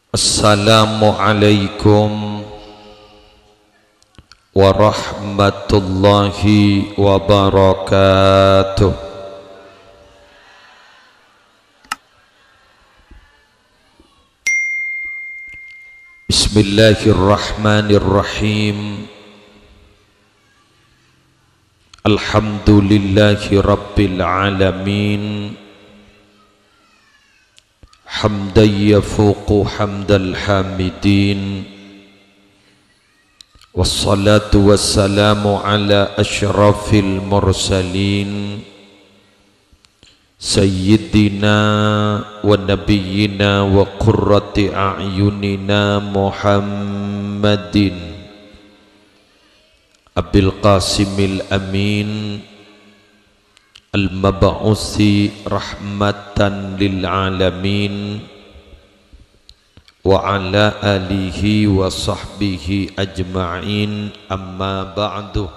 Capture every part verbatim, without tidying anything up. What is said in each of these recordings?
Assalamualaikum warahmatullahi wabarakatuh. Bismillahirrahmanirrahim. Alhamdulillahi rabbil alamin. Hamdan yafuqu hamdal hamidin. Wassalatu wassalamu ala asyrafil mursalin. Sayyidina wa nabiyyina wa qurrati a'yunina Muhammadin Abil Qasimil Amin al-mab'usi rahmatan lil alamin wa ala alihi wa sahbihi ajma'in, amma ba'du.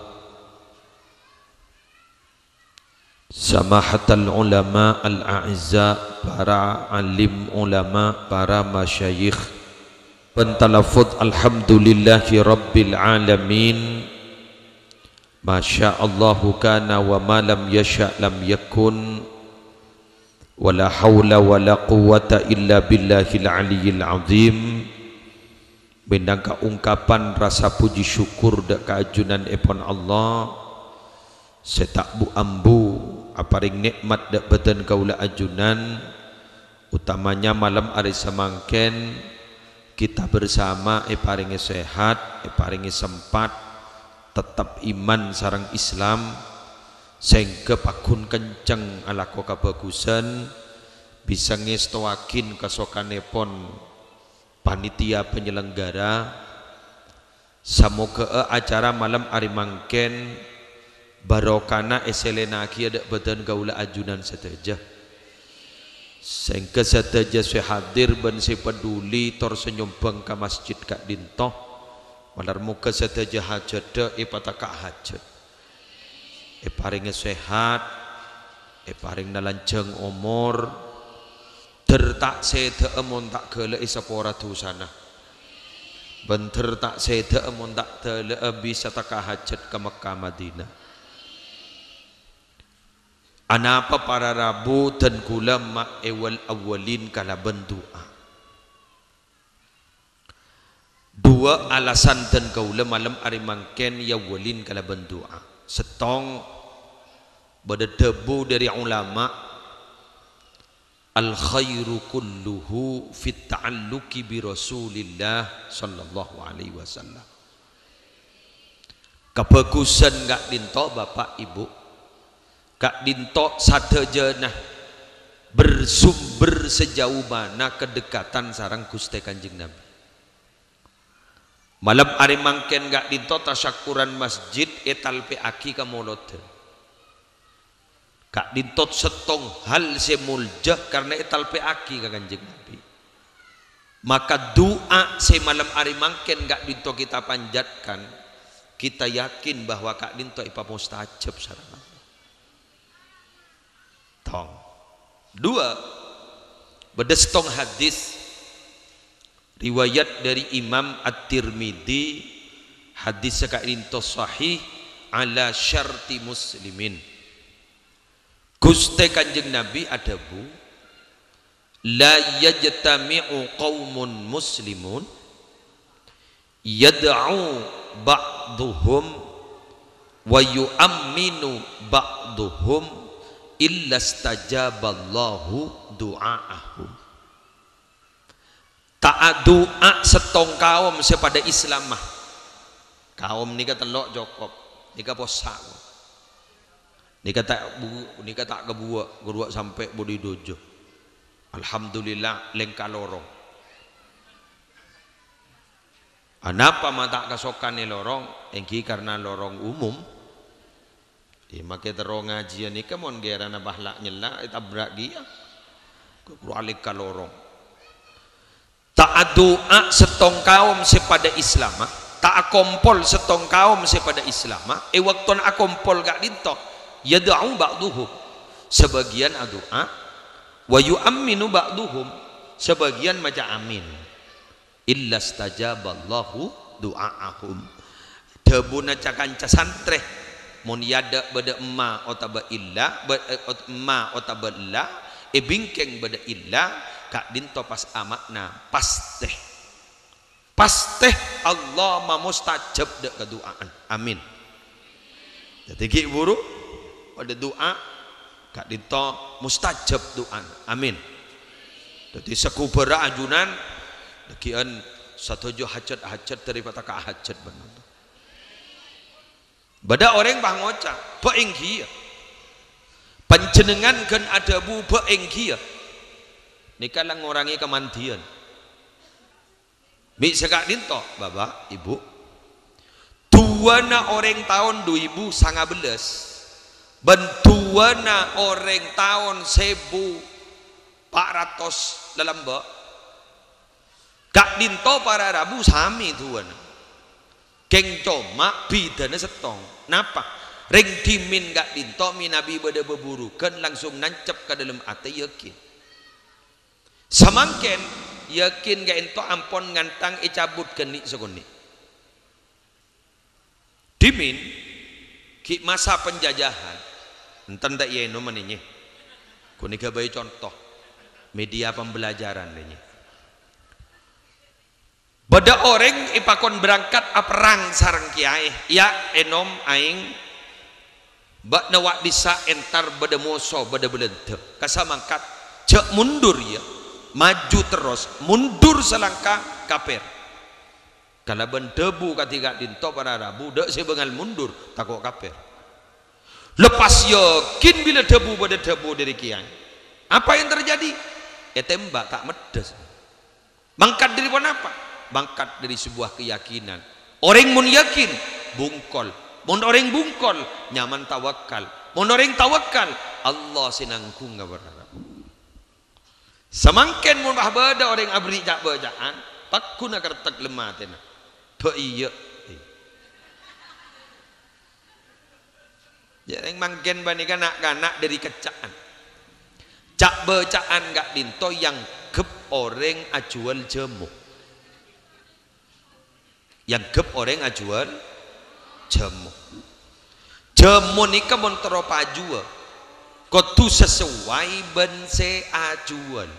Samahatal ulama al-a'izza, para alim ulama, para masyayikh. Bân talafudz alhamdulillahi rabbil alamin. Masya Allahu kana wa ma lam yasya' lam yakun. Wa la haula wa la quwwata illa billahil aliyyil azim. Mènangka ungkapan rasa puji syukur dâ' ka ajunanèpon Allah sè ta' bu-ambu aparèng nè'mat dâ' bâdân kaulâ ajunan, utamanya malem arè samangkèn kita bersama èparèngè sehat, èparèngè sempat, tettep iman sareng Islam, sèngghâ pagghun kenceng alako kabhâghusân, bisa ngèstowaghin kasokanèpon panitia penyelenggara. Samoghâ'â acara malem arè mangkèn barokana èsèlènnaghiyâ dâ' bâdân kaulâ ajunan sadhâjâ. Sèngghâ sadhâjâ sè hadir bân sè paduli tor sè nyombhâng ka masjid ka'dinto, malar moghâ sadhâjâ hajhâddhâ èpatekka' hajhât. Èparèngè sehat, èparèngana lanjhâng omor, dhâr ta' sèdhâ'â mon ta' ghâlâ èsapora dhusana. Bân dhâr ta' sèdhâ'â mon ta' ghâlâ'â bisa tekka' hajhât ka Mekkah Madinah. Anapa para rabu dân kaulâ ma' èwal-awwalin kalabân du'a? Duwâ' alasan dân kaulâ malem arè mangkèn èawwalin kalabân du'a. Sèttong, bâdâ dhâbu dâri ulama, "Al khairu kulluhu fit ta'alluqi bi Rasulillah sallallahu alaihi wasallam." Kabhâghusân ka'dinto, Bapa', Ibu, ka'dinto sadhâjâna bersumber sajhâuhânna kadhekatan sareng Ghustè Kanjeng Nabi. Malem arè mangkèn ka'dinto tasyakkuran masjid ètalpè'aghi ka molodhân. Ka'dinto sèttong hal sè molja karna ètalpè'aghi ka Kanjeng Nabi. Maka du'a sè malem arè mangkèn ka'dinto kita panjatkan, kita yakin bahwa ka'dinto èpamustajab sareng Allah. Tong. Duwâ', bâdâ sèttong hadis riwayat dâri Imam At-Tirmidzi, hadis ka'dinto sahih ala syarti Muslimin. Ghustè Kanjeng Nabi adhâbu, "La yajtami'u qaumun muslimun yad'u ba'duhum wa yu'amminu ba'duhum illa stajaballahu du'a'ahum." Ta' adu'a sèttong kaom sè padâ Islamma. Kaom nèka tello' cokop. Nèka possa'. Nèka ta' bu-, nèka ta' kabuwâ', kabuwâ' sampè' budi dojo. Alhamdulillah, lèngka lorong. Anapa ma' ta' kasokan è lorong? Èngghi karna lorong umum. È, makè terro ngajhiyân nèka mon ghârâna bâhla' nyella', ètabrak ghiyâ. Kèng kuro alèk ka lorong. Ta' adu'a sèttong kaom sè padâ Islamma, ta' akompol sèttong kaom sè padâ Islamma, è bâktona akompol ka'dinto, yad'u ba'duhum, sabâgiyân adu'a, wa yu'amminu ba'duhum, sabâgiyân maca amin. "Illa stajaballahu du'aahum." Dhâbuna ca-kanca santrè, "Mon è adâ' bâdâ emma otabâ ella, bâ-, eh, ot-, emma otabâ ella, è bingkèng bâdâ ella, ka'dinto pas ama'na, pastè. Pastè Allah mamustajab dâ' kadu'a'an." Amin. Dhâddhi ghi' bhuru padâ du'a, ka'dinto mustajab du'ana. Amin. Dhâddhi sakobârâ ajunan dhâggi'ân sadhâjâ hajhât-hajhât dâri pataka' hajhât bân. Bâdâ orèng pas ngoca', "Bâ' èngghiyâ. Panjhennengngan ghân adhâbu bâ' èngghiyâ." Nèka la ngorangè kamandiyân. Mè' saka'dinto, Bapa', Ibu. Du'âna orèng taon du èbu sanga bellâs bân du'âna orèng taon sèbu pa' ratos lalambâ'. Ka'dinto para rabu samè du'âna. Kèng coma bhidhâna sèttong. Napa? Rèng dhimèn ka'dinto mènabi bâdâ bhâbhurughân langsung nancep ka dâlem atè, yakin. Samangkèn, yakin ka'dinto ampon ngantang ècabut ghânni' sakonè'. Dhimèn, ghi' masa penjajahan. Enten ta' iyâ ènom anènyè? Ghânèka bhâi conto. Media pembelajaran anènyè. Bâdâ orèng èpakon berangkat aperrang sareng kèyaè, "Yâ, ènom aèng, bâ'na wa' dissa' entar bâdâ moso, bâdâ bâlândhâ. Kasamangkat, jhâ' mundur, yâ. Maju terros, mundur salangka, kapèr." Kalabân dhâbu kadhi ka'dinto para rabu, dâ' sè bângal mundur, tako' kapèr. Lepas yakin bilâ dhâbu bâdâ dhâbu dâri kèyaè. Apa yang terjadi? Ètèmbhâk, ta' meddhâs. Mangkat dâri ponapa? Mangkat dâri sebuah keyakinan. Orèng mon yakin, bungkol. Mon orèng bungkol, nyaman tawakal. Mon orèng tawakal, Allah sè nangghunga, para rabu. Samangkèn mon pas bâdâ orèng aberri' ca'-bâca'an, pagghuna kertèk lem atèna. Bâ' iyâ. Jhâ' rèng mangkèn panèka na'-kana' dâri kecca'an. Ca'-bâca'an ka'dinto èyangghep orèng ajhuwâl jhâmo. Èyangghep orèng ajhuwâl jhâmo. Jhâmo nèka mon terro pajhuwâ, kodhu sasowai bân sè ajhuwâl.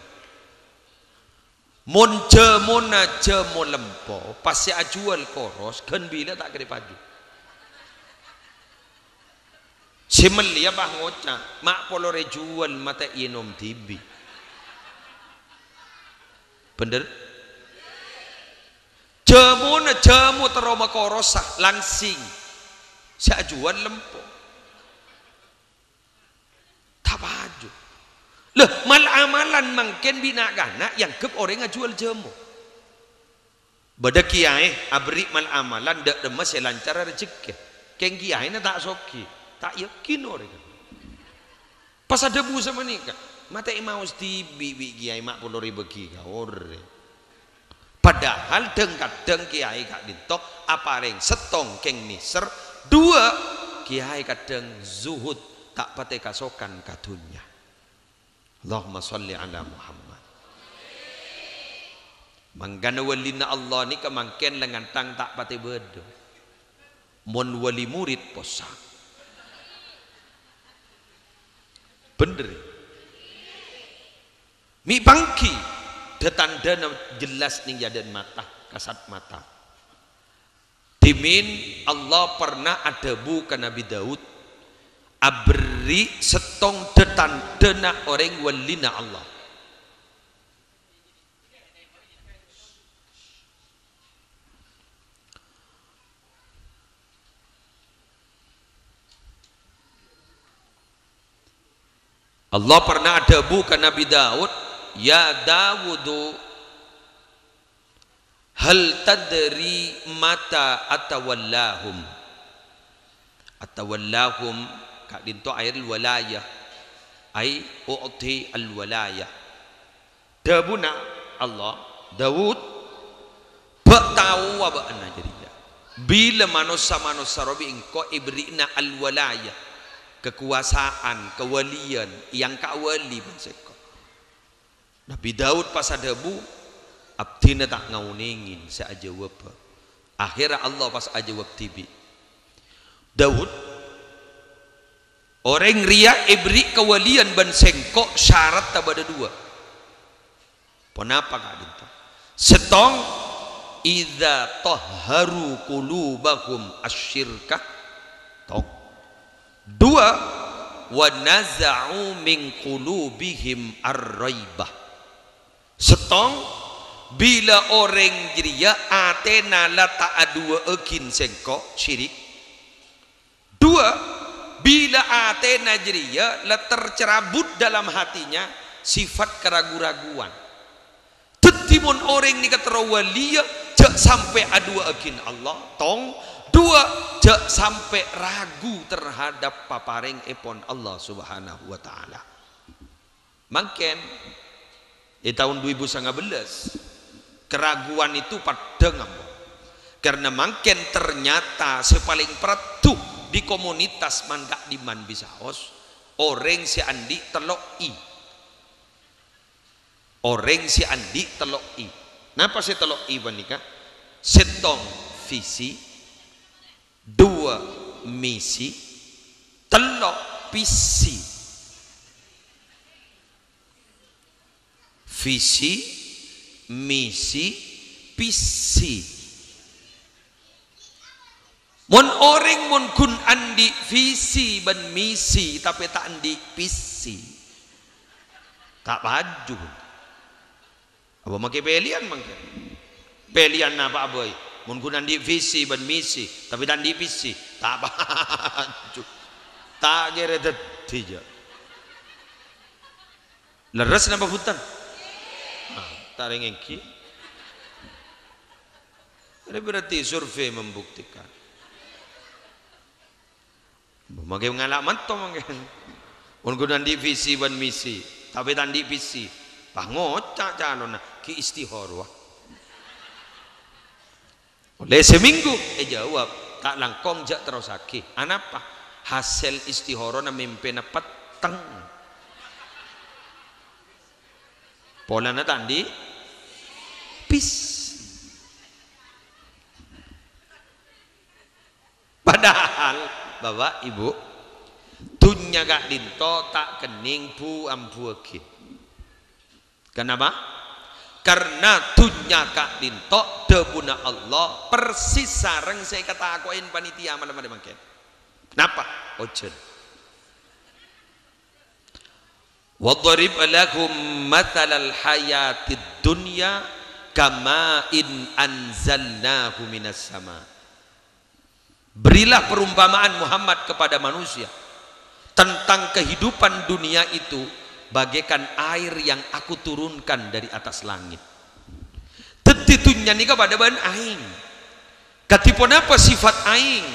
Mon jhâmona jhâmo lempo, pas sè ajhuwâl koros, ghân bilâ ta' kèra paju. Sè mellèya pas ngoca', "Ma' polo rè jhuwâl, matè ènom dhibi'." Bhender? Jhâmona jhâmo terro makorosa, langsing. Sè ajhuwâl lempo. Ta' paju. Lha, mal-amalan mangkèn bi' na'-kana' èyangghep orèng ajhuwâl jhâmo. Bâdâ kèyaè aberri' mal-amalan dâ' remma sè lancara rejekkè. Kèng kèyaèna ta' soghi, ta' yakin orèng. Pas adhâbu sapanèka, "Matè èmaos dhibi' bi' kèyaè, ma' polo rè èbâghi ka orèng." Padahal dhâng-kadhâng kèyaè ka'dinto aparèng sèttong kèng nèser, duwâ' kèyaè kadhâng zuhud, ta' patè kasokan ka dhunnya. Allahumma shalli ala Muhammad. Mangkana wâlina Allah nèka mangkèn la ngantang ta' patè bâdâ. Mon wali murid possa. Bhender. Mè' pangghi, dhâ-tandhâna jelas neng è adâ'na mata, kasat mata. Dhimèn Allah pernah adhâbu ka Nabbhi Daud, "Aberri' sèttong dhâ-tandhâna orèng wâlina Allah." Allah pernah adhâbu ka Nabbhi Daud, "Ya Dawudu, hal tadri mata atawallahum?" Atawallahum, ka'dinto ayat al-walayah, ay u'ti al-walayah. Dhâbuna Allah, "Daud, bâ' taowa bâ'na jârèya, bilâ manossa-manossa rowa bi' engko' èberri'na al-walayah, kakobâsa'an, kawâliyân, èangka' wali bân sèngko'." Nabbhi Daud pas adhâbu, Abdhina ta' ngaonèngè sè ajâwâbbhâ. Akhèrra Allah pas ajâwâb dhibi'. Daud, orèng rèya èberri' kawaliyân bân sèngko' syarat tabâdâ duwâ'. Ponapa ka'dinto? Sèttong, "Idza tahharu qulubahum asyirka." Tong. Duwâ', "Wa naza'u min qulubihim ar-raibah." Sèttong, bilâ orèng jârèya atèna la ta' aduwâ'aghin sèngko', syirik. Duwâ', bilâ atèna jârèya la tercerabut dalam hatinya sifat keragu-raguan. Dhâddhi, mon orèng nèka terro waliyâ, jhâ' sampè' aduwâ'aghin Allah, tong. Duwâ', jhâ' sampè' ragu terhadap paparèngèpon Allah Subhanahu wa Ta'ala. Mangkèn, è taon duwâ èbu sanga bellâs, keraguan itu paddhâng, ambo. Karena mangkèn ternyata sè palèng pèraddhu di komunitas man ka'dimman bisaos, orèng sè andi' tello' I. Orèng sè andi' tello' I. Napa sè tello' I panèka? Sèttong visi, duwâ' misi, tello' pisi. Visi, misi, pisi. Mon orèng mon ghun andi' visi bân misi, tapè ta' andi' pisi, ta' paju. Apa makè pèlèyan mangkèn? Pèlèyan napa bhâi? Mon ghun andi' visi bân misi, tapè ta' andi' pisi, ta' paju. Ta' kèra dhâddhi, jâ. Lerres napa bhunten? Ah, ta' rèng èngghi. Ini berarti survei membuktikan. Makè ngala' manto mangkèn. Mon ghun andi' visi bân misi, tapè ta' andi' pisi, pas ngoca' calonna, "Ghi' istihara." Ollè samènggu èjâwâb, ta' langkong jhâ' terrossaghi. Anapa? Hasèl istiharana mèmpèna petteng. Polana ta' andi' pis. Padahal, Bapak, Ibu, dhunnya ka'dinto ta' kennèng bu-ambuwâghi. Kenapa? Karena dhunnya ka'dinto dhâbuna Allah persis sareng sè èkatako'è panitia malem arè mangkèn. Napa? Ojhân. "Wadharib lahum matsalal hayatid dunya kama'in anzalnahu minas sama." Berilah perumpamaan Muhammad kepada manusia tentang kehidupan dunia itu bagaikan air yang Aku turunkan dari atas langit. Dhâddhi dhunnya nèka padâ bân aèng. Kadhi ponapa sifat aèng?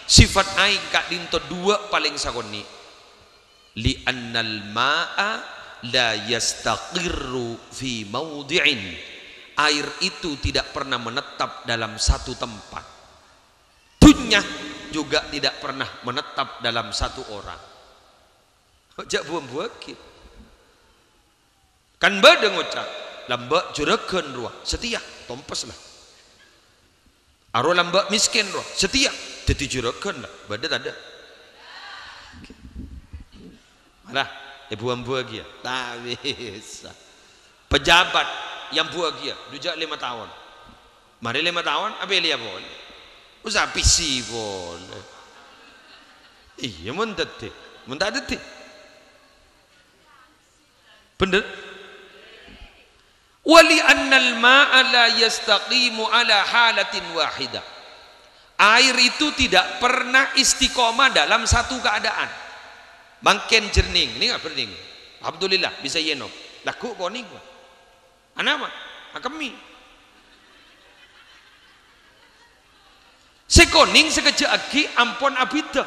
Sifat aèng ka'dinto duwâ' palèng sakonè'. "Li'annal ma'a la yastaqirru fi maudhi'in." Air itu tidak pernah menetap dalam satu tempat. Dhunnya juga tidak pernah menetap dalam satu orang. Jhâ' bu-ambuwâghi. Kan bâdâ ngoca', "Lambâ' jhurâghân rowa, satèya tompes la." Aro lambâ' mèskèn rowa, satèya dhâddhi jhurâghân la. Bâdâ tadâ'? Malah, èbu-ambuwâghi, yâ? Ta' bisa. Pejabat èambuwâghiyâ, dhu jhâ' lèma taon. Marè lèma taon, apèlèya polè. Usa pèssè polè. Iyâ, mon dhâddhi. Mon ta' dhâddhi. Bhender? "Wa li'annal ma'a la yastaqimu ala halatin wahidah." Air itu tidak pernah istiqomah dalam satu keadaan. Mangkèn jhârnèng, nèka bhârnèng. Alhamdulillah, bisa ènom. Lagghu' konèng, Pak. Anapa? Akemmè. Sè konèng sakejjhâ' aghi' ampon abhidhâ.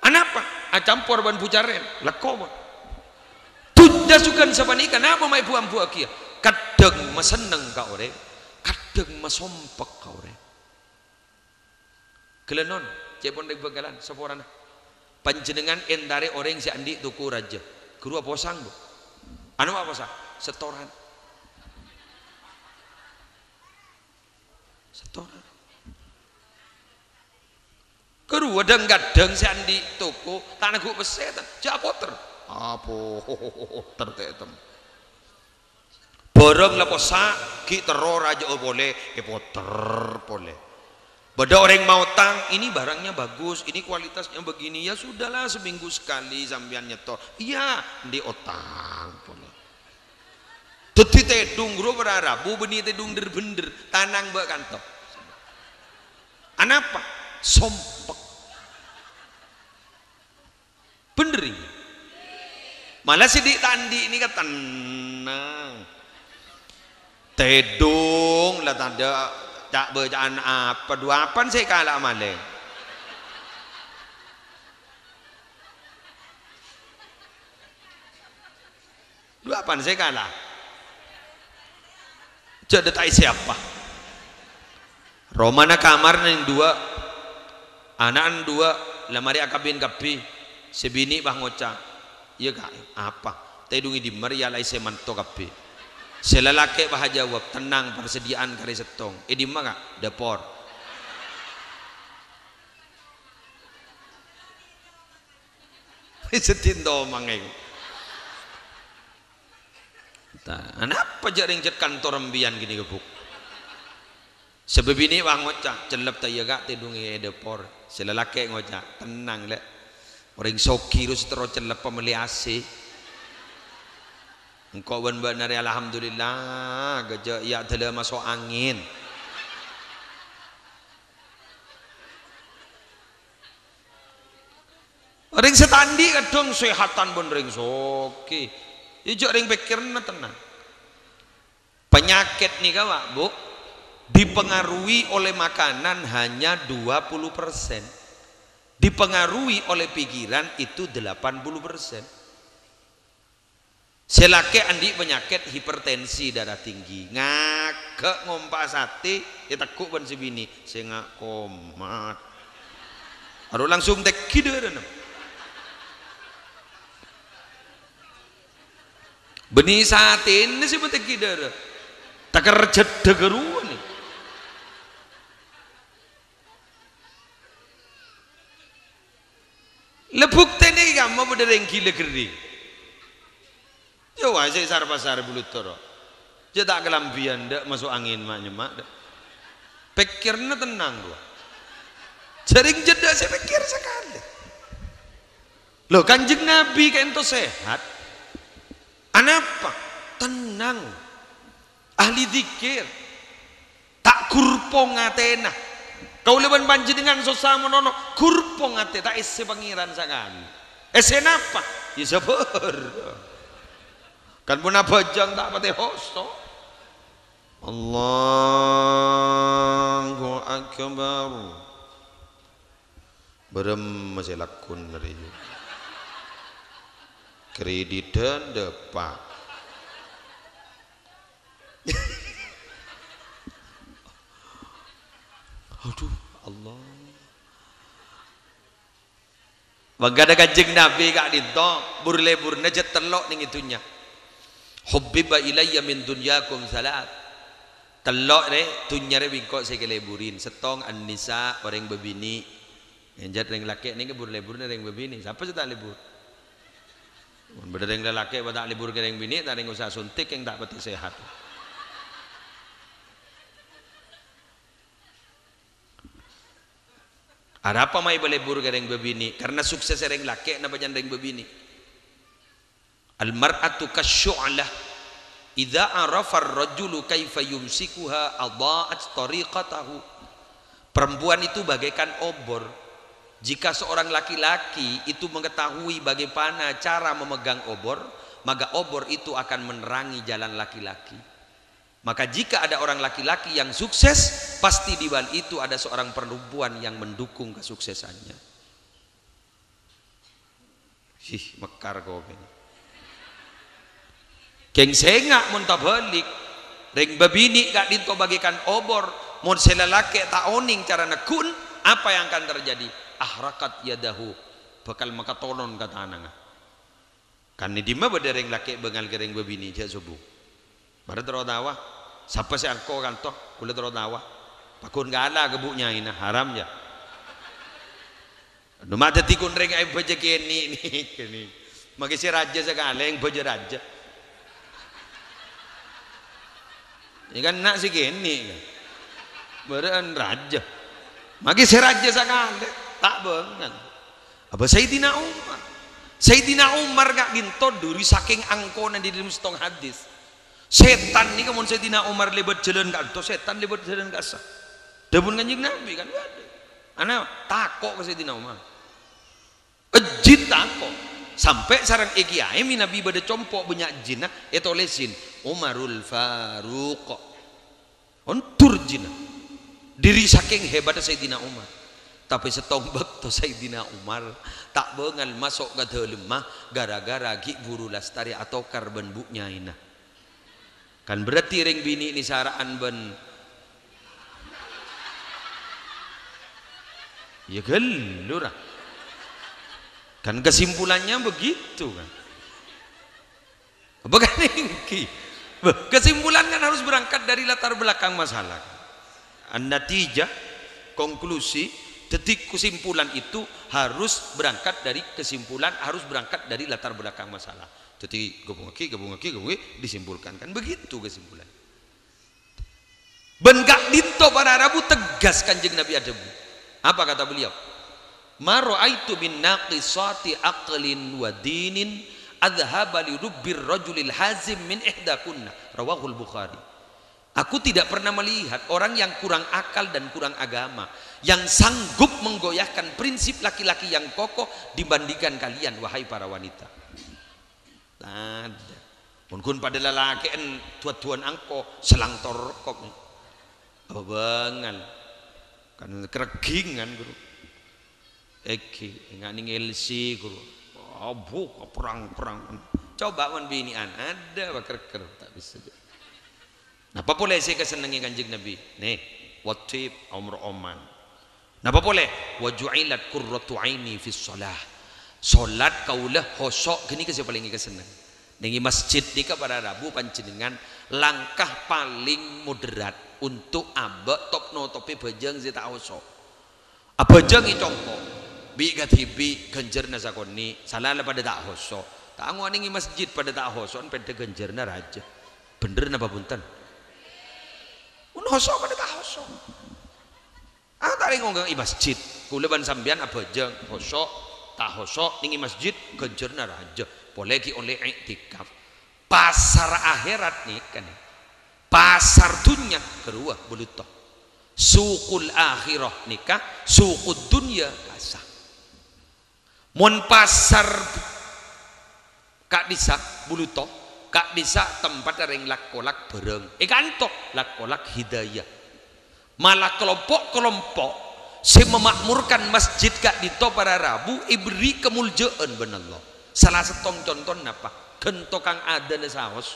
Anapa? Acampor bân bu carèn. Lekko, mon. Dhunnya jhughân sapanèka, napa ma' èbu-ambuwâghiyâ? Kadhâng masenneng ka orèng, kadhâng masompek ka orèng. Ghellâ' non, ca'èpon rèng Bhângkalan, saporana. Panjhennengngan èntarè orèng sè andi' toko rajâ. Ghâruwa posang, Bu? Anu ma' posang? Setoran. Setoran. Karowa dhâng-kadhâng sè andi' toko, ta' neggu' pèssè, ta'? Jhâ' apoter. Apoter tètem. Bhârâng la possa', ghi' terro rajâ'â polè, èpoter polè. Bâdâ orèng maotang, "Ini barangnya bagus, ini kualitasnya begini." "Ya sudahlah, seminggu sekali sampèyan nyetor." "Iyâ, andi' otang polè." Dhâddhi tèdung ghuru para rabu bânnè tèdung dhâr-bhendhâr, tanang bâ' kanto. Anapa? Sompek. Bhendhâr, iyâ. Mala sè dhi' ta' andi' nèka tennang. Tèdung la tadâ' ca'-bâca'an apa, duwâ' apana sè èkala'a malèng? Duwâ' apana sè èkala'a? Jhâ' dâ' ta' èsè apa. Romana kamar neng duwâ', ana'na duwâ', la marè akabin kabbhi. Sè binè' bâ ngoca', "Iyâ, Ka', apa? Tèdung è dimma rèya la èsè manto kabbhi?" Sè lalakè' bâ ajâwâb, "Tennang, parsadhiyâ'ân karè sèttong." "È dimma, Ka'?" "Dâpor." Seddhi tomang, èng. Ta-, anapa jhâ' rèng jhât kantor embiyan ghânèka, Bu'? Sè bâbinè' bâ ngoca', "Cellep ta' iyâ, Ka', tèdung è dâpor." Sè lalakè' ngoca', "Tennang, Lè'. Orèng soghi ro sè terro cellep mellè A C. Engko' bân bâ'na rè alhamdulillah, ghâjâ iyâ dâlâ maso' angèn." Rèng sè ta' andi' kadhâng sèhatan bân rèng soghi. Iyâ, jhâ' rèng pèkkèranna tennang. Penyakit nèka, Pak, Bu, dipengaruhi oleh makanan hanya dua puluh persen. Dipengaruhi oleh pikiran itu delapan puluh persen. Sè lakè' andi' panyakèt hipertensi, darah tinggi, ngaghâ' ngompa' satè, ètegghu' bân sè binè', "Sènga' komat." Aro langsung tèngghi dârâna. Bânnè satèna sè matèngghi dârâ. Takerjhâddhâ ghâruwâ nè. La buktèna kamma bâdâ rèng ghilâ ghâring. Yâ wa, sè sar-pasar bulu toro. Jhâ' ta' kalambhiyân, dâ' maso' angèn ma'-nyemma', dâ'. Pèkkèranna tennang, rowa. Jhâ' rèng jhâddhâ sè pèkkèr sakalè. Lho, Kanjeng Nabi kaènto sehat. Anapa? Tennang. Ahli dzikir. Ta' ghurpong atèna. Kaulâ bân panjhennengngan sossa mon ono, ghurpong atè, ta' èssè Pangèran sakalè. Èssè napa? Yâ sabâr. Kan mon abhâjâng ta' patè hoso. Allahu Akbar. Bârâmma sè lakon rèya? Kreditan dâpa'. Aduh, Allah. Mangkana Kanjeng Nabi ka'dinto, bur-leburna jhât tello' neng è dhunnya. "Hubbiba ilayya min dunyakum salat." Tello' rè, dhunnya rè bi' engko' sè èkaleburi. Sèttong, an-nisa, orèng bâbinè'. Enjât rèng lakè' nèka bur-leburna rèng bâbinè'. Sapa sè ta' lebur? Mon bâdâ rèng lalakè' bâ ta' lebur ka rèng binè', ta' rèng usaha suntik, kèng ta' patè sehat. Arapa ma' èpalebur ka rèng bâbinè'? Karna suksessa rèng lakè' napa jhân rèng bâbinè'? "Al-mar'atu kasyu'lah, idza arafa ar-rajulu kaifa yumsikuha adha'at tariqatahu." Perempuan itu bagaikan obor. Jika seorang laki-laki itu mengetahui bagaimana cara memegang obor, maka obor itu akan menerangi jalan laki-laki. Maka jika ada orang laki-laki yang sukses, pasti di balik itu ada seorang perempuan yang mendukung kesuksesannya. Sih, mekar kopèng. Kèng sènga' mon tabâlik, rèng bâbinè' ka'dinto bagaikan obor, mon sè lalakè' ta' onèng cara neggu'na, apa yang akan terjadi? Ahraqat yadahu, bhâkal makatonon ka tanangnga. Kan è dimma bâdâ rèng lakè' bângal ka rèng bâbinè' jhâ' sobbhu? Marè terro tawa. Sapa sè angko kanto? Kaulâ terro tawa. Paggun kala ka bu' nyaèna, haram, ya. Anu ma' dhâddhi kun rèng aèng bâjâ kènè' nèka nè. Maghi sè rajâ sakalè aèng bâjâ rajâ. Iyâ kan, na' sè kènè' kan. Bârâ'ân rajâ. Maghi sè rajâ sakalè, ta' bângal. Apa Sayyidina Umar? Sayyidina Umar ka'dinto dhuri sakèng angkona dâri sèttong hadis. Sètan nèka mon Sayyidina Umar lèbât jhâlân ka'dinto, sètan lèbât jhâlân ka'issa'. Dhâbuna Kanjeng Nabi kan, waduh. Ana tako' ka Sayyidina Umar. Jin tako'. Sampè' sareng è kiyaè mènabi bâdâ compo' bânnya' jinna ètolèsin Umarul Faruq. Ondur jinna. Dhuri sakèng hebatta Sayyidina Umar. Tapè sèttong bâkto Sayyidina Umar ta' bângal maso' ka dâlemma gara-gara ghi' buru lastarè atokar bân bu' nyaèna. Kan berarti rèng binè' nèsara'an bân, ya ghâllu ra. Kan kesimpulannya begitu kan. Bukan ènggi. Beh, kesimpulan kan harus berangkat dari latar belakang masalah. An-natijah, konklusi, jadi kesimpulan itu harus berangkat dari kesimpulan, harus berangkat dari latar belakang masalah. Jadi, gabungaghi, gabungaghi, gabungaghi, disimpulkan. Kan begitu kesimpulan. Bân ka'dinto para rabu tegas Kanjeng Nabi adhâbu. Apa kata beliau? "Ma ra'aitu min naqisati aqlin wa dinin adhhaba li rubbir rajulil hazim min ihdakunna." Rawahul Bukhari. Aku tidak pernah melihat orang yang kurang akal dan kurang agama yang sanggup menggoyahkan prinsip laki-laki yang kokoh dibandingkan kalian, wahai para wanita. Tadâ'. Mon ghun padâ lalakè'en du-aduwân angko, selang torkop. Apa bângal. Kan kerèggingan, Guru. Ènggi, ènga' nèng L C, Guru. Abu, perang-perang. Coba mon binè'an, adâ' apa kerèggèr, ta' bisa. Napa polè sè èkasennengngè Kanjeng Nabi? Nè, wajib, omor-oman. Napa polè? "Wa ju'ilat qurratu aini fis shalah." Salat kaulâ khusyu' ghânèka sè palèng èkasenneng. Nèng è masjid nèka para rabu panjhennengan langkah palèng moderat untuk abâ' top-notopè bhâjâng sè ta' khusyu'. Abhâjâng è compo', bi' kadhibi' ghânjhârânna sakonè', sala la padâ ta' khusyu'. Ta' ngowa nèng è masjid padâ ta' khusyu', pèdhâ ghânjhârânna rajâ. Bhender napa bhunten? Mon khusyu' padâ ta' khusyu'. Ah, ta' rèng ongghâng è masjid. Kaulâ bân sampèyan abhâjâng, khusyu', ta' khusyu', nèng è masjid, ghânjhârânna rajâ. Polè ghi' ollè i'tikaf. Pasar akhèrat nèka nè. Pasar dhunnya, ghâruwa, buluto. Suqul akhirah nèka, suqud dunya kasa. Mon pasar ka'dhissa' buluto, ka'dhissa' tempat rèng lak-kolak bhârâng. È kanto lak-kolak hidayah. Mala kalompo'-kalompo' sè mamakmurkan masjid ka'dinto para rabu èberri' kamoljâ'ân bân Allah. Sala sèttong contona napa? Ghân tokang adânna saos.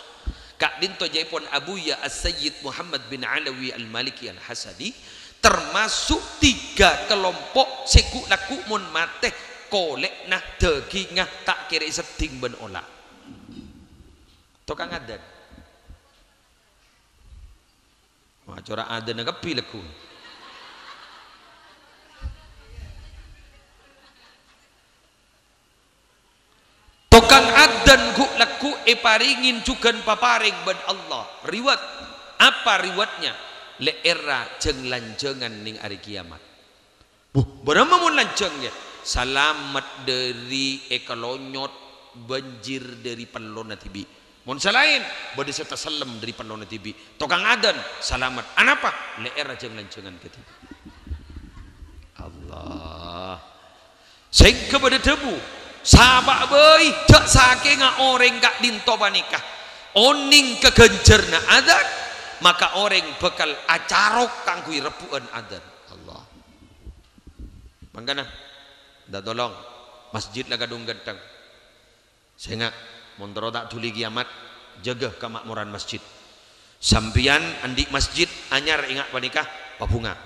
Ka'dinto jâèpon Abuya As-Sayyid Muhammad bin Alawi Al-Maliki Al-Hasadi, termasuk tiga kelompok sè ghu'-lagghu' mon matè kolè'na, dhâghingnga ta' kèra èseddhing bân ola'. Tokang adân. Wah, cora' adânna kabbhi lagghu'. Tokang adân ghu'-lagghu' èparèngè jhughân paparèng bân Allah. Reward. Apa rewardnya? Lè'èrra jhâng-lanjhângan nèng arè kiyamat. Wuh, bârâmma mon lanjhâng, yâ? Salamet dhâri èkalonyot bânjir dhâri pellona dhibi'. Mon sè laèn, bâdâ sè tasellem dhâri pellona dhibi'. Tokang adân, salamet. Anapa? Lè'èrra jhâng-lanjhângan kadhibi'. Allah. Sèngghâ bâdâ dhâbu, "Sapa bhâi, jhâ' sakènga orèng ka'dinto panèka onèng ka ghânjhârânna adân, maka orèng bhâkal acarok kaangghuy rebbhu'ân adân." Allah. Mangkana, minta tolong, masjid la kadhung ghântheng. Sènga', mon terro ta' dhuli kiyamat, jâgâ kamakmoran masjid. Sampèyan andi' masjid anyar ènga' panèka pabhunga.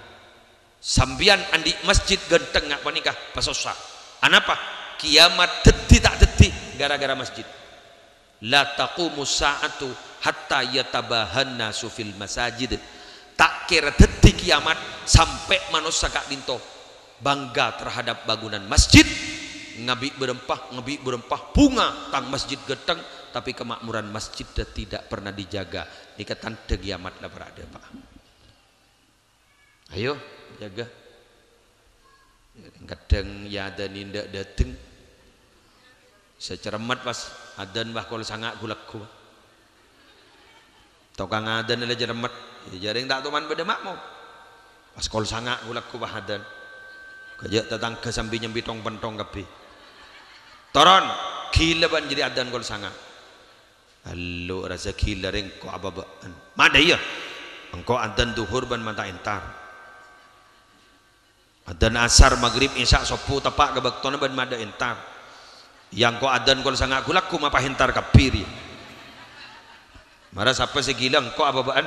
Sampèyan andi' masjid ghântheng nga' panèka pasossa. Anapa? Kiyamat dhâddhi ta' dhâddhi gara-gara masjid. "La taqumus sa'atu hatta yatabahan nasu fil masajid." Ta' kèra dhâddhi kiyamat Sampè' manossa ka'dinto bangga terhadap bangunan masjid, ngabi' bârâmpa, ngabi' bârâmpa, bhunga tang masjid ghâteng, tapè kamakmuran masjidda tidak pernah dijaga. Nèka tandhâ kiamat la para' dâpa'. Ayo, jaga. Kadhâng èadhâni ndak dâteng. Sè ceremmet pas adhân, wah, kol sanga' ghu-lagghu. Tokang adhân la ceremmet. Yâ, jhârèng ta' toman bâdâ makmum. Pas kol sanga' ghu-lagghu pas adhân. Ghâjâ' tatangghâ sambi nyambi thong-penthong kabbhi. Toron, ghilâ bân jârèya adhân kol sanga'. Allo rasa ghilâ rèng ko' abâbâ'ân. Madâ iyâ. Engko' adhân dhuhur bân mata entar. Adhân asar, maghrib, isya, sobbhu teppa' ka bâktona bân madâ entar. Yâ engko' adhân kol sanga' ghu-lagghu mapa entar kabbhi rèya. Mara sapa sè ghilâ engko' abâbâ'ân?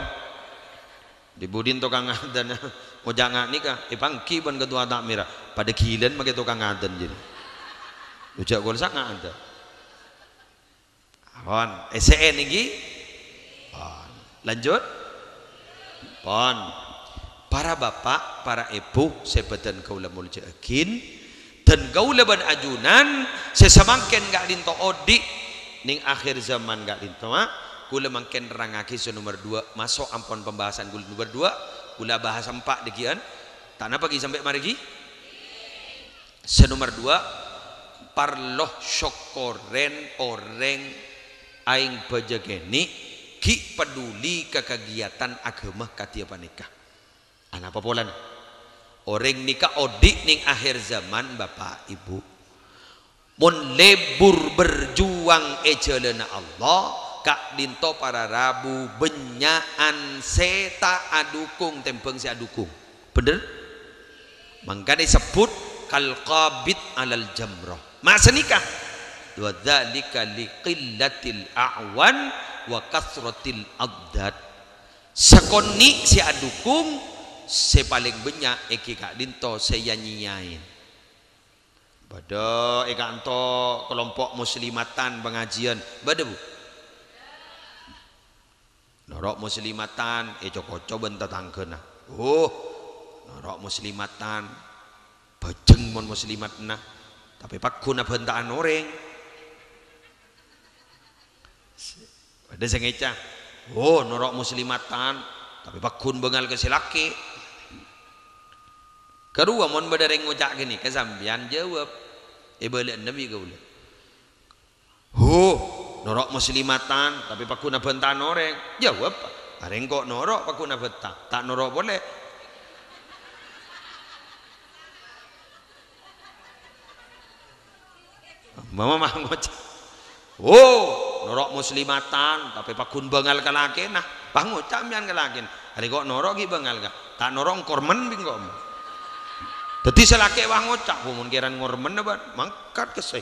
Dhi-budhina tokang adhân ngoca' nga' nèka, èpangghi bân ketua takmir. Padâ ghilâna makè tokang adhân jârèya. Ojhâ' kol sanga' adhân. Pon, essè'è nèka? Pon. Lanjut? Pon. Para bapa', para èbhu sè bâdhân kaulâ molja'aghin, dhân kaulâ bân ajunan sè samangkèn ka'dinto odi' nèng akhir zaman ka'dinto, ha? Kaulâ mangkèn nerrangngaghi sè nomer duwâ', maso' ampon pembahasan kaulâ nomer duwâ', kaulâ bahas empa' dhâggi'ân. Ta' napa ghi sampè' marè ghi? Sè nomer duwâ', parlo sokkorèn orèng aèng bâjâ kènè' ghi' paduli ka kagiatan aghâma kadhi panèka. Anapa polana? Orèng nèka odi' nèng akhir zaman, Bapa', Ibu. Mon lebur berjuang è jhâlânna Allah, ka'dinto para rabu bânnya'an sè ta' adhukung tèmbhâng sè adhukung. Bhender? Mangkana èsebbhut kal qabid alal jamrah. Ma' sanèka, "Wa dzalika li qillatil a'wan wa katsratil adad." Sakonè' sè adhukung, sè palèng bânnya' èngghi ka'dinto sè ya-nyèyaè. Bâdâ è kanto kelompok muslimatan pangajiân. Bâdâ, Bu? Noro' muslimatan, èco-koco bân tatangghâna. Oh, noro' muslimatan, bhâjheng mon muslimatanna, tapè pagghun abhânta'an orèng. Bâdâ sè ngèca', "Oh, noro' muslimatan, tapè pagghun bângal ka sè lakè'." Karowa mon bâdâ rèng ngoca' ghânèka, sampèyan jâwâb. Èbâlâ'âna bi' kaulâ. "Huh, noro' muslimatan, tapè pagghun abhânta'an orèng." Jâwâb, "Arèng ko' noro' pagghun abhânta, ta' noro' polè." Mama mah ngoca', "Oh, noro' muslimatan, tapè pagghun bângal ka lakèna." Pas ngoca' sampèyan ka lakèna, "Arèng ko' noro' ghi' bângal, ka'? Ta' noro' ngormen bi' engko'." Dâddhi sè lakè' pas ngoca', "Oh, mon kèran ngormen, bân, mangkat ka sè."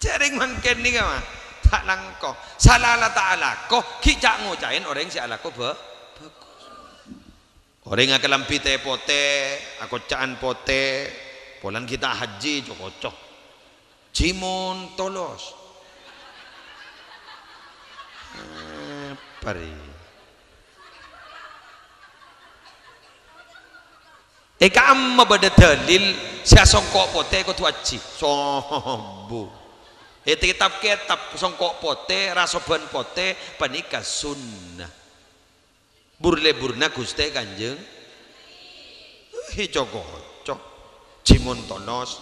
Jhârèng mangkèn nèka, mah, ta' langkong. Sala la ta' alako, ghi' ca' ngoca'è orèng sè alako bhâ-, bhâghus. Orèng akalambhi tè potè, akoca'an potè, polana ghi' ta' hajji, co-koco. Jimon tolos. Apa rè? È ka'emma bâdâ dalil sè asongko' potè kodhu hajji? Sombong. È kitab-kitab songko' potè, rasoban potè, panèka sunnah. Bur-leburna Ghustè Kanjeng. Hi, co-koco. Jimon tolos.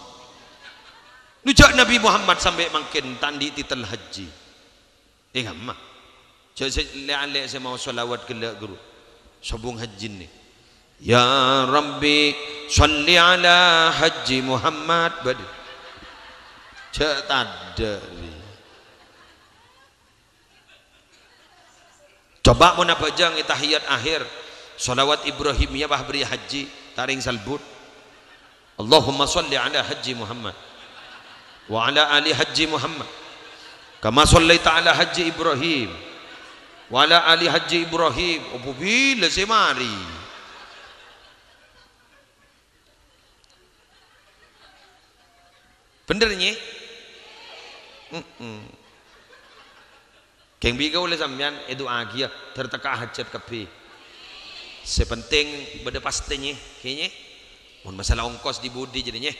Nujâ' Nabi Muhammad sampè' mangkèn ta' andi' titel hajji. È ka'emma. Jhâ' sè lè'-alè' sè maos shalawat ghellâ' ghuru. Sobung hajjina. "Ya Rabbi, shalli ala Hajji Muhammad." Bâdâ. Jhâ' tadâ' rè. Coba mon abhâjâng è tahiyat akhir, shalawat Ibrahimiyah pas bâriyâ hajji, ta' rèng salbut. Allahumma shalli ala Hajji Muhammad wa ala ali Hajji Muhammad, kama shallaita ala Hajji Ibrahim wa ala ali Hajji Ibrahim. Apa bilâ sè marè? Bhender, nyè? Heeh. Kèng bi' kaulâ sampèyan èdu'aaghiyâ, dâr tekka hajhât kabbhi. Sè penting bâdâ pastè, nyè, kèya, nyè. Mon masalah ongkos di budi jârèya, nyè.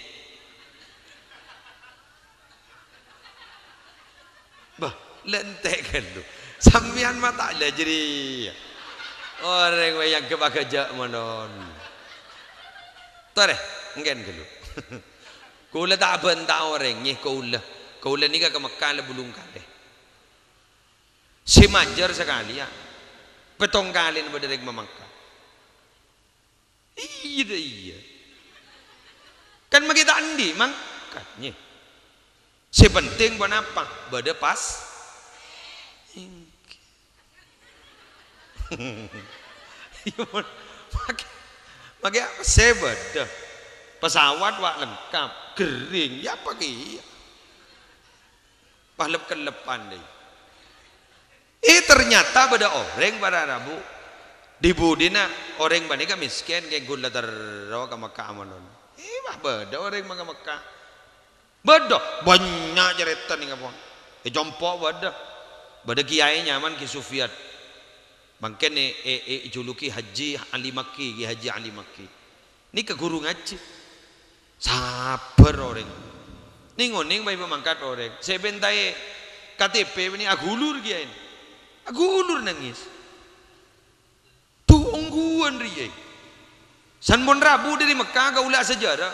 Bâh, la entè' ghâllu. Sampèyan ma' ta' la jârèya. Orèng bhâi èangghep aghâjâ' monon. Torè, èngghâ ghâllu. Kaulâ ta' abhânta orèng, nyè, kaulâ. Kaulâ nèka ka Mekkah la bâllung kalè. Sè majâr sakalè, yâ. Pèttong kalèna bâdâ rèng mamangkat. Iyâ, dâ' iyâ. Kan maghi ta' andi' mangkat, nyè. Sè penting ponapa? Bâdâ pas. Ènggi. Iyâ, mon. Maghi, maghi apa sè bâdâ? Pesawat wa' lengkap, ghering, yâ apa kèya? Pas lep-kellepan, dâi. Eh, ternyata bâdâ orèng para rabu. Di-budina orèng panèka mèskèn, kèng ghun la terro ka Mekkah amalon. Eh, wah, bâdâ orèng ma-, ka Mekkah. Bâdâ, bânnya' carèta nèng apa. È compo' bâdâ. Bâdâ kiyaè nyamana Ki Sufyan. Mangkèn è, è, è, èjuluki Haji Ali Makki, Ki Haji Ali Makki. Nèka ghuru ngajhi. Sabbhâr orèng. Nèng-onèng bhâi pamangkat orèng. Sè èpèntaè K T P bânnè aghulur kiyaèna. Aghulur nangès. Dhu ongghuwân rèya. San mon rabu dâri Mekkah kaulâ asajârâ.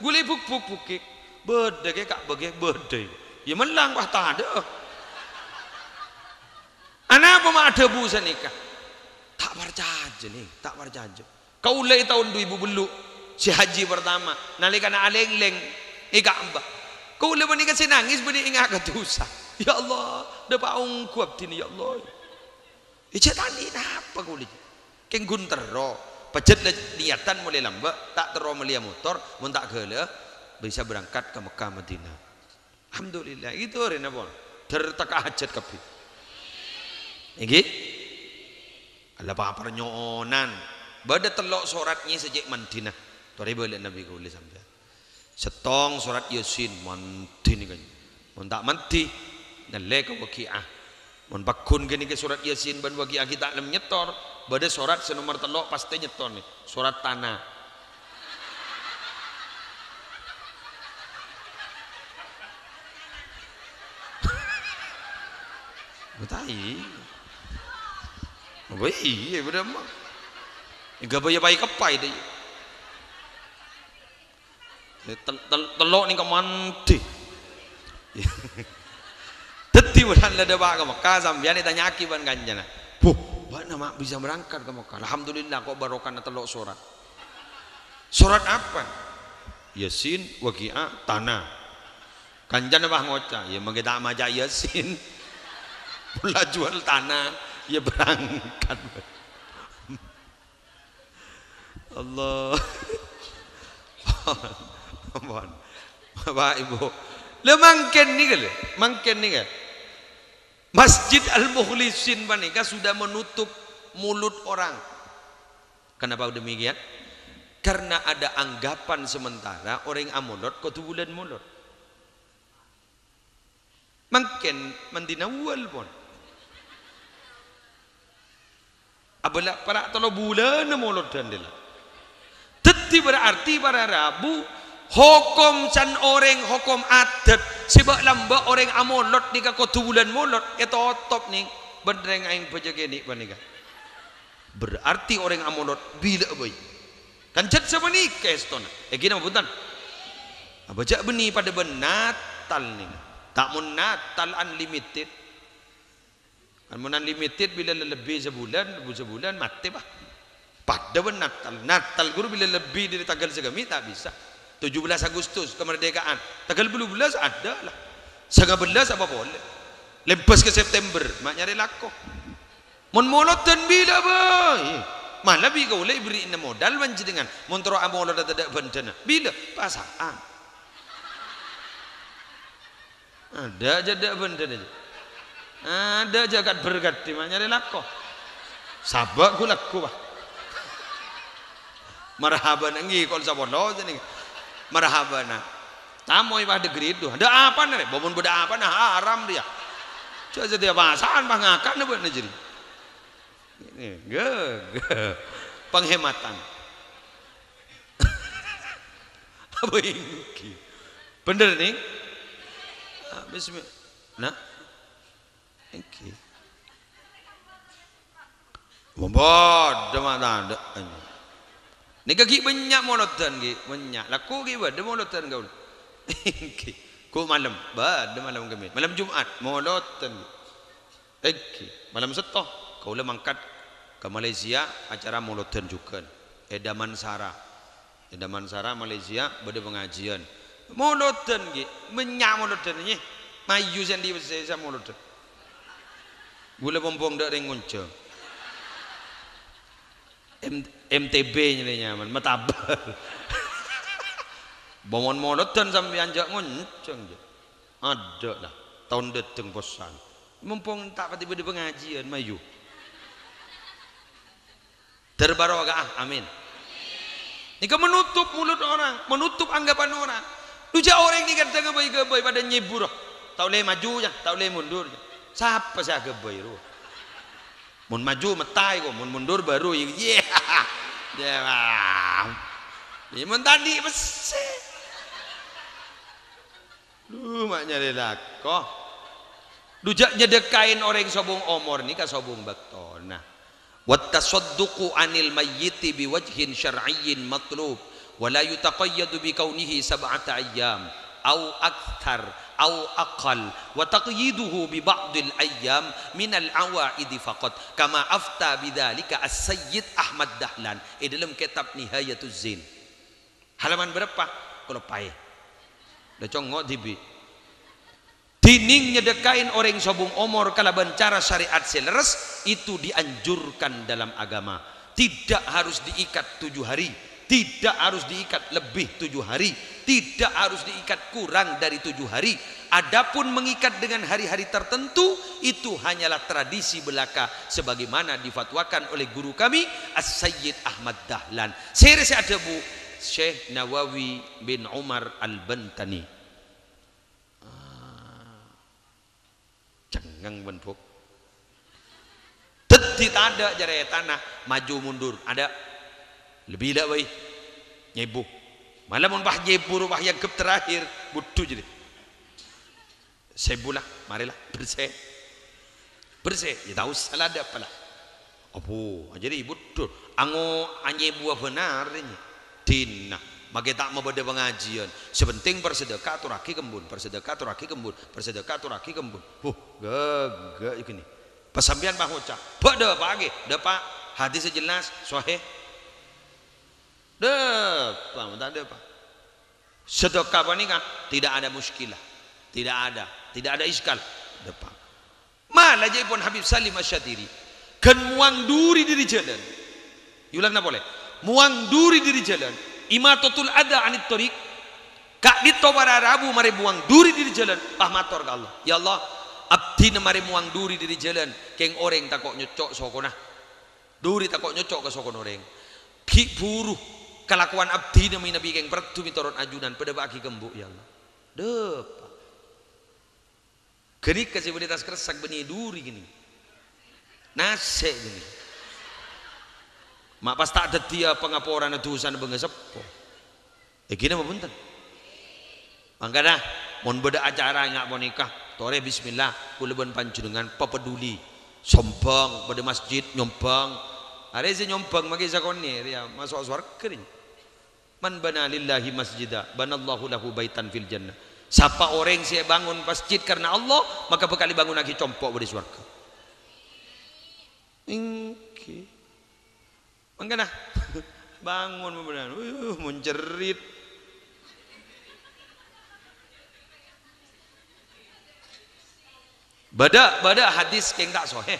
Ghulâ buk-buk bukik. Bâdâ kè, Ka'bah kè, bâdâ. Yâ mellang, wah, tadâ'. Anapa ma' adhâbu sanèka? Ta' parcajâ, nè, ta' parcajâ. Kaulâ è taon du èbu bellu', sè haji partama, nalèkana alènglèng è Ka'bah. Kaulâ panèka sè nangès bânnè enga' ka dhusa. "Ya Allah, dâpa' ongghu abdhina, ya Allah." È jhâ' ta' andi' napa kaulâ. Kèng ghun terro, pajhât la niyatan molaè lambâ', ta' terro mellèya motor, mon ta' ghâlâ bisa berangkat ka Mekkah Madinah. Alhamdulillah, itu arèna pon. Dâr teka hajat kabbhi. Ènggi? Alla paparnyo'onan. Bâdâ tello' sorat nyè sè cè' mandhina. Torè bâlâ Nabi kaulâ sampèyan. Sèttong sorat Yasin, mandhi nèka. Mon ta' mandhi, ngallè ka Waqi'ah. Mon pagghun ghânèka sorat Yasin bân Waqi'ah ghi' ta' lem nyèttor, bâdâ sorat sè nomer tello' pastè nyèttor nè, sorat Tana. Bâtai. Apa iyâ, bâdâ emma. Ènggâ bâjâ paè-kappaè dâ' iyâ. Tel-, tel-, tello' nèka mandhi. Dhâddhi, bulân la dâpa' ka Mekkah, sampèyan ètanya'aghi bân kancana. "Bu, bâ'na ma' bisa berangkat ka Mekkah?" "Alhamdulillah, ko' barokana tello' sorat." "Sorat apa?" "Yasin, Waqi'ah, Tana." Kancana pas ngoca', "Yâ, mangkè ta' maca Yasin." Lajuwân Tana, yâ berangkat. Allah. Ampon. Bapak, Ibu. Lha, mangkèn nèka, lho. Mangkèn nèka. Masjid Al-Mukhlisin panèka sudah menutup mulut orang. Kenapa demikian? Karena ada anggapan sementara orèng amolot kodhu bulân molot. Mangkèn mandhina wâl pon. Abâlâ para' tello bulân molodhân dâlâ. Dhâddhi berarti para rabu, hokom can orèng, hokom adat, sè bâ' lambâ' orèng amolot nèka kodhu bulân molot, ètotop nèng bân rèng aèng bâjâ kènè' panèka. Berarti orèng amolot bilâ bhâi. Kan jhât sapanèka èstona. Èngghi napa bhunten? Abâ' jhâ' bânnè padâ bân Natal nèka. Ta' mon Natal unlimited. Kan mon unlimited bilâ lebbi sabulân, lebbi sabulân, matè, bâh. Padâ bân Natal. Natal ghuru bilâ lebbi dâri tangghâl saghâmè' ta' bisa. Tujuh belas Agustus, kemerdekaan. Tangghâl bâllu bellâs ada la. Sanga bellâs apa polè. Lèbâs ka September, ma' nyarè lako. Mon molodhân bilâ bhâi. Mala bi' kaulâ èberri'na modal panjhennengngan. Mon terro amolodhâ tadâ' bhândhâna. Bilâ? Pasa'an. Adâ' jhâ' tadâ' bhândhâna. Adâ' jhâ' kat-berkat, ma' nyarè lako. Sabâ' ghu-lagghu, bâh. Marhabana, èngghi, kol sapolo sènèng. Marhabana. Tamoy padâ gridhu. Adâ' apana rè? Bâ mon bâdâ apana, haram rèya. Jhâ' satèya pasa'an, bâh, ngakanna bâ'na jârèya. Èngghi, èngghi. Penghematan. Apa ènggi? Bhender, Ning? Ah, bismi-, nah, ènggi. Bâdâ ma' tadâ'. Nèka ghi' bânnya' molodhân, ghi' bânnya'. Lagghu' ghi' bâdâ molodhân kaulâ. Ènggi. Ghu' malem, bâdâ malem Kemmès. Malem Jum'at, molodhân, ghi'. Ènggi, malem Sètto, kaulâ mangkat ka Malaysia, acara molodhân jhughân. È Damansara. È Damansara, Malaysia, bâdâ pangajiân. Molodhân, ghi'. Bânnya' molodhân, nyè. Mayu sè andi' pèssè sè molodhân. Ghulâ pompong dâ' rèng ngonjhâng. M-, M T B nyarè nyaman, matabâr. Bâ mon molodhân sampèyan jhâ' ngonjhâng, jhâ'. Adâ' la, taon dâteng possan. Mompong ta' patè bâdâ pangajiân, mayu. Terbarokah, amin. Nèka menutup mulut orang, menutup anggapan orang. Dhu jhâ' orèng nèka kadhâng ghâbây-ghâbây padâ nyèbu, rowa. Ta' ollè maju, jhâ', ta' ollè mundur, jhâ'. Sapa sè aghâbây, rowa? Mon maju, mèttaè, ko. Mon mundur, bâru, iyâ. Iyâ, Bang. Iyâ, mon tadâ' pèssè. Dhu, ma' nyarè lako. Dhu jhâ' nyedhekkaè orèng sobung omor nèka sobung bâktona. Wat tasadduqu 'anil mayyiti bi wajhin syar'iyyin matlub, wa la yutaqayyadu bi kaunihi sab'ata ayyam, au akthar, au aqall, wa taqyiduhu bi ba'dil ayyam minal awaidi faqat, kama afta bidzalika As-Sayyid Ahmad Dahlan è dâlem kètab Nihayatuz Zain. Halaman bârâmpa? Kaloppaè. Dâ' congngo' dhibi'. Dhinèng nyedhekkaè orèng sobung omor kalabân cara syarè'at sè lerres, itu dianjurkan dalam agama. Tidak harus diikat tujuh hari, tidak harus diikat lebih tujuh hari, tidak harus diikat kurang dari tujuh hari. Adapun mengikat dengan hari-hari tertentu, itu hanyalah tradisi belaka sebagaimana difatwakan oleh guru kami, As-Sayyid Ahmad Dahlan. Sèrè sè adhâbu Syekh Nawawi bin Umar Al-Bantani. Ah, cengngeng bân buk. Dhâddhi tadâ' carètana maju mundur, adâ'. Lebbi la bhâi. Nyèbu. Malah mon pas nyèbu rowa èangghep terakhir, budhu jârèya. Sèbu la, marè la, bersè. Bersè, iyâ tao salah dâ' apa la. Apo, jârèya budhu. Ango anyèbuwâ bhânar, nyè. Dina, makè ta' mabâdâ pangajiân. Sè pentèng parsadâka atorraghi ka embun, parsadâka atorraghi ka embun, parsadâka atorraghi ka embun. Huh, ghâghâ' ghânèka. Pas sampèyan pas ngoca', "Bâ', dâpa' ghi, dâpa'. Hadis sè jelas, sahih." Dâpa', ta' dâpa'. Sedekah panèka tidak ada muskilah. Tidak ada, tidak ada iskal. Dâpa'. Mala jâ'èpon Habib Salim Asy-Syatiri, ghân mowang dhuri dâri jhâlân. Èyolangana polè. Mowang dhuri dâri jhâlân. Imatatul adza anit thoriq. Ka'dinto para rabu marè mowang dhuri dâri jhâlân, pas mator ka Allah, "Ya Allah, abdhina marè mowang dhuri dâri jhâlân, kèng orèng tako' nyocco' sokona. Dhuri tako' nyocco' ka sokona orèng. Ghi' bhuru kalakowan abdhina mè-, manabi kèng perdhu mètorot ajunan, padâpa'aghi ka embu', ya Allah." Dâpa'. Ghânèka sè bâdâ è attas kerressek bânnè dhuri ghânèka. Nasè' ghânèka. Ma' pas ta' dhâddhiyâ pangaporana dhusana bângaseppo. Èngghi napa bhunten? Mangkana, mon bâdâ acara enga' panèka, torè bismillah, kaulâ bân panjhennengngan papaduli. Sombhâng, bâdâ masjid, nyombhâng. Arè sè nyombhâng maghi sakonè', rèya maso' sowarghâ rèya. "Man bana lillahi masjida, banallahu lahu baitan fil jannah." Sapa orèng sè bângon masjid karna Allah, maka bhâkal èbângonnaghi compo' bâdâ è sowarghâ. Èngghi. Mangkana, bângon pembenahan. Wih, mon cerit. Bâdâ, bâdâ hadis kèng ta' sahih.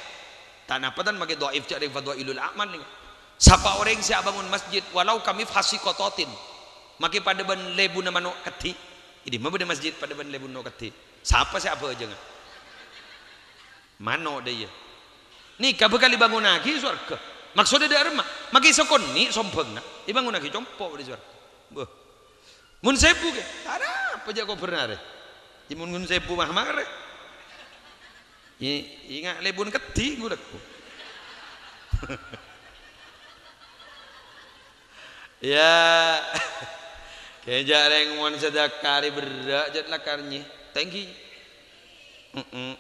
Ta' napa tan makè dhaif jâ' rèng Fadhailul A'mal nèng. Sapa orèng sè abângon masjid walau ka mifhasi qatatin, makè padâ bân lèbuna mano' keddhi'. È dimma bâdâ masjid padâ bân lèbuna mano' keddhi'? Sapa sè abhâjânga? Mano' dâ' iyâ. Nèka bhâkal èbângonnaghi sowarghâ. Maksodda dâ' remma? Makè sakonè' sombhângna, èbângonnaghi compo' bâdâ è sowarghâ. Bâh. Mon sèbu kè, arapa jâ' kobârna arè? Yâ mon, mon sèbu mah marè. Yâ, enga' lèbun keddhi' ghulâ. Iyâ. Kèng jhâ' rèng mon sadhâka arè berrâ' jhâ' lakar nyè. Tèngghi. Heeh.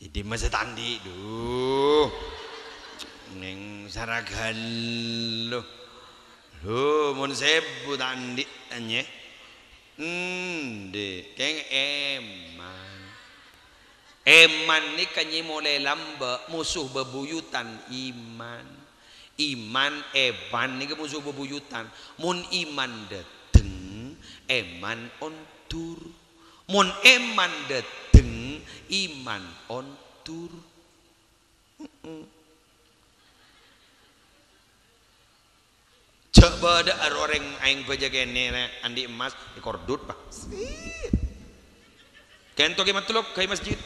È dimma sè ta' andi', dhu. Neng saraghâl, lho. Lho, mon sèbu ta' andi', anyè. Endi', kèng èman. Èman nèka nyè molaè lambâ', moso bebuyutan iman. Iman, èman nèka moso bebuyutan. Mon iman dhâteng, èman ondur. Mon èman dhâteng, iman ondur. Heeh. Jhâ' bâdâ'â orèng aèng bâjâ kènè', rè, andi' emmas, èkordhut, Pak. Sit. Kènto kè matlok, ghâbây masjid.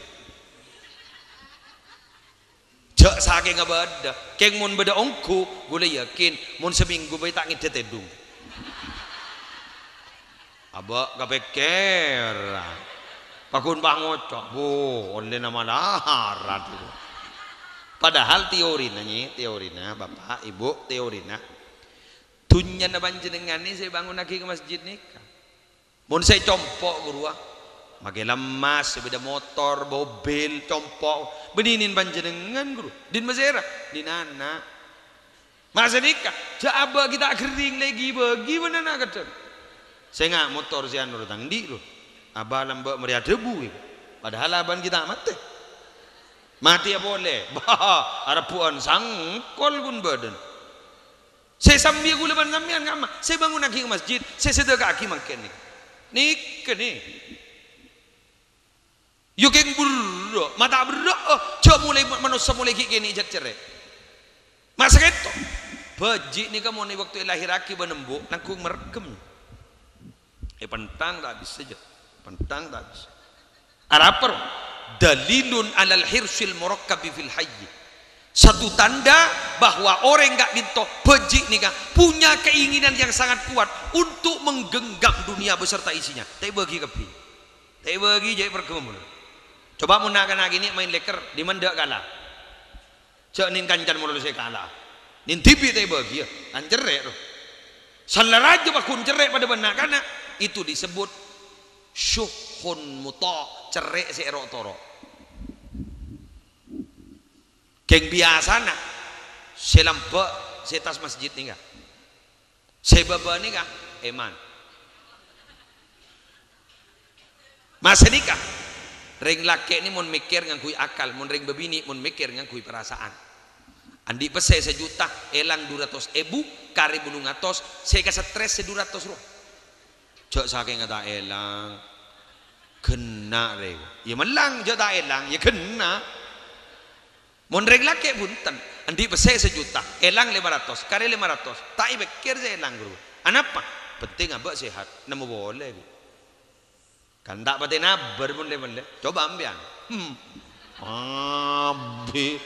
Jhâ' sakènga bâdâ. Kèng mon bâdâ ongghu, ghulâ yakin, mon samènggu bhâi ta' ngèdhâ tèdung. Abâ' kapèkkèran. Paghun pangoca', "Bu, ollèna malarat." Padahal teorina, nyè, teorina, Bapak, Ibu, teorina. Dhunnyana panjhennengngan nè sè èbângonnaghi ka masjid nèka. Mon sè compo', ghuru, a, makè lemmas, sepeda motor, mobil, compo', bânnè nèn panjhennengngan, ghuru. Dhin masèra, dhin ana'. Ma' sanèka, jhâ' abâ' ghi' ta' ghering lè èbâghi bân ana' kadhâng. Sènga' motor sè anu rè tang andi', lho. Abâ' lambâ' marè adhâbu, yâ. Padahal abâ'na ghi' ta' matè. Matèya polè. Bâh, arebbhu'ân sangkol ghun bâdân. Sè sambiyâ ghulâ bân sampèyan ka'emma, sè bângonnaghi masjid, sè sadhâka'aghi mangkèn nèka. Nèka, nè. Yu kèng berrâ', ma' ta' berrâ', eh, jhâ' molaè manossa molaè ghi' kènè' jhât cerrè'. Ma' sakènto. Bhâji' nèka mon è bâkto èlahèrraghi bân embu', langghung marèggem. Èpènthang ta' bisa, jhâ'. Pènthang ta' bisa. Arapa, ro? Dalilun 'alal hirsil murakkabi fil hayy. Satu tanda bahwa orèng ka'dinto bhâji' nèka punya keinginan yang sangat kuat untuk menggenggam dunia beserta isinya. Ta' èbâghi kabbhi. Ta' èbâghi jhâ' èparèggem. Coba mon na'-kana' kènè' maèn lèker, dimma endâ' kala. Jhâ' nèng kancana molo sè kala. Nèng dhibi' ta' èbâghiyâ, kan cerrè', ro. Sala rajâ paghun cerrè' padâ bân na'-kana', itu disebut syuhun muta', cerrè' sè èro'-toro'. Kèng biyasana sè lambâ' sè attas masjid nèka. Sè bâbâ nèka èman. Ma' sanèka, rèng lakè' nè mon mèkkèr ngangghuy akal, mon rèng bâbinè' mon mèkkèr ngangghuy parasaan. Andi' pèssè sajuta, èlang du ratos èbu, karè bâllung atos, sè èkastrès sè du ratos rowa. Jhâ' sakènga ta' èlang. Ghenna', rè. Iyâ mellang, jhâ' ta' èlang, iyâ ghenna'. Mon rèng lakè' bhunten, andi' pèssè sajuta, èlang lèma ratos, karè lèma ratos, ta' èpèkkèr sè èlang, ghuru. Anapa? Penting abâ' sehat, nemmo polè, ghu. Kan ta' patè nabâr mon lè-mellè. Coba sampèyan. Hmm. Abit.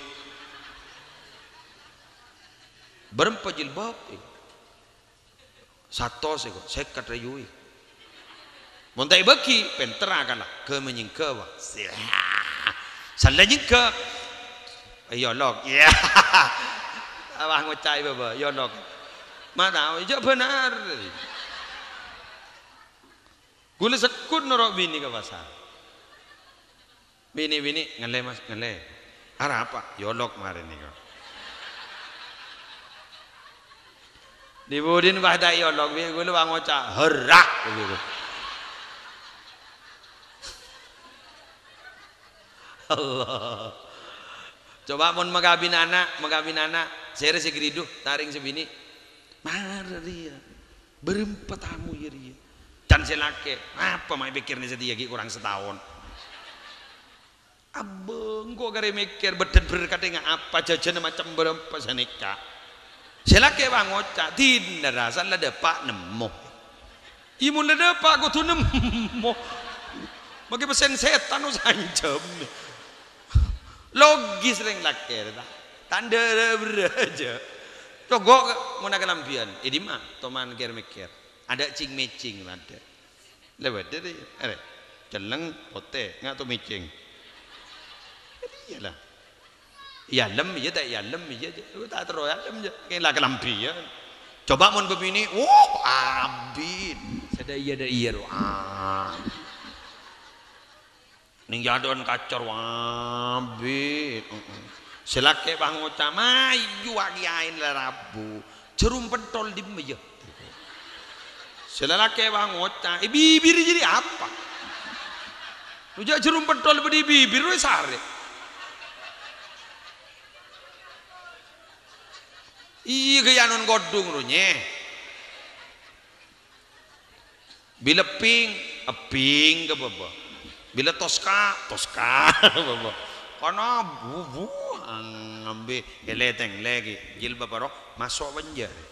Bârâmpa jilbab, eh. Satos èko, sèket rèyui. Mon ta' èbâghi, pènter akalla. Ghâmè nyèngghâ, wa. Sala nyèngghâ. Èyolok. Iyâ. Apa ngoca' è bâbâ, èyolok. Ma' tao, jhâ' bhânar. Ghulâ segghut noro' binè ka pasar. "Binè, binè, ngallè, Mas, ngallè." "Arapa?" "Yolok marèna nèko." Dhi-budhina pas ta' èyolok, bi' ghulâ pangoca', "Herrak!" gitu. Allah. Coba mon makabin ana', makabin ana', sèrè sè gridhu, ta' rèng sè binè'. Mara rèya. Bârâmpa tamoy rèya. Can sè lakè', apa ma' èpèkkèrè satèya ghi' korang sataon. Abâ, engko' karè mèkkèr bâdân berkadhângnga apa, jhâjhânna macem bârâmpa sanèka. Sè lakè' pangoca', "Dinna rasan la dâpa' nemmo." Iyâ, mon la dâpa' kodhu nemmo. Makè pèssèna sètan, oh, sanjâm. Logis rèng lakè', ta'? Ta' ndâ' ra-bârâ jhâ'. Cogo' ka-, mon akalambhiyân. È dimma? Toman kèr-mèkkèr. Adâ' cing-mècing, adâ'. La bâdâ rè, arè. Celleng, potè, nga' to mècing. Iyâ la. Èalem iyâ, ta' èalem iyâ, ta' terro èalem iyâ. Kèng la kalambhi iyâ. Coba mon bâbinè', wuh, abit. Sè dâ' iyâ, dâ' iyâ, ro. Ah. Neng jâdâ'ân kacor, abit. Heeh. Sè lakè' pas ngoca', "Mayu, wa' kèyaèna la rabu." Jhârum pentol dimma iyâ? Sè lalakè' pas ngoca', "È bibir jârèya apa?" Lo jâ' jhârum pentol bâdâ è bibir, lo èsarè. Iyâ, ghâ' iyâ anon kodhung, ro, nyè. Bilâ ping, èping ka bâbâ. Bilâ toska, toska ka bâbâ. Kana bu-, bu-, ngambè èlè tènglè ghi', jilbab bârâ', maso' penjara.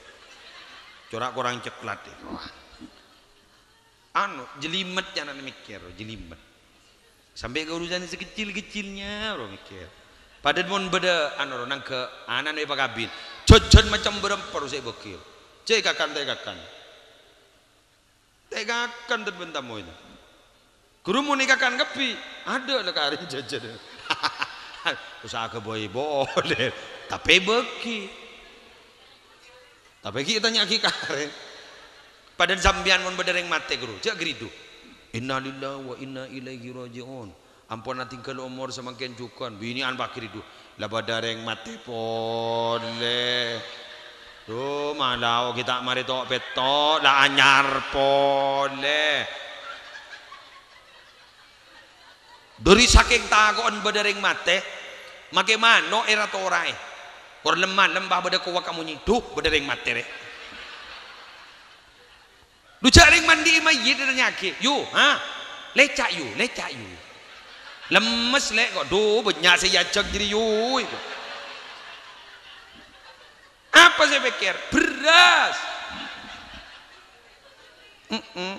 Cora' korang coklat, è. Wah. Anu, jelimet, jhâ' na' mèkkèr, jelimet. Sampè' ka urusan sekecil-kecilnya, bro, mèkkèr. Padahal mon bâdâ, anu, ro, nangghâ' ana'na èpakabin. Jhâjhân macem bârâmpa, ro, sè èbâghi. Cè' kakan, ta' èkakan. Ta' èkakan, ta' bân tamoy. Ghuru mon èkakan kabbhi, adâ' la karè jhâjhân. Usaha ghâbây polè. Tapè èbâghi. Tapè ghi' ètanya'aghi karè. Padahal sampèyan mon bâdâ rèng matè, ghuru, jhâ' ghâridu. "Innalillahi wa inna ilaihi raji'un." Ampon atinggal omor samangkèn jhughân, binè'an pas ghâridu. La bâdâ rèng matè polè. Duh, malao ghi' ta' marè to'-pèto', la anyar polè. Dhâri sakèng tako'en bâdâ rèng matè, makè mano' èra-tora'è. Kor lem-malem pas bâdâ kowak amonyè, "Duh, bâdâ rèng matè, rè." Lo jhâ' rèng mandi'i mayyit ètanya'aghi, "Yu, ha? Lèca', Yu, lèca', Yu." Lemmes, lè', ko', "Duh, bânnya' sè èajhâk jârèya, Yu." Apa sè èpèkkèr? Bherrâs. Mm-mm.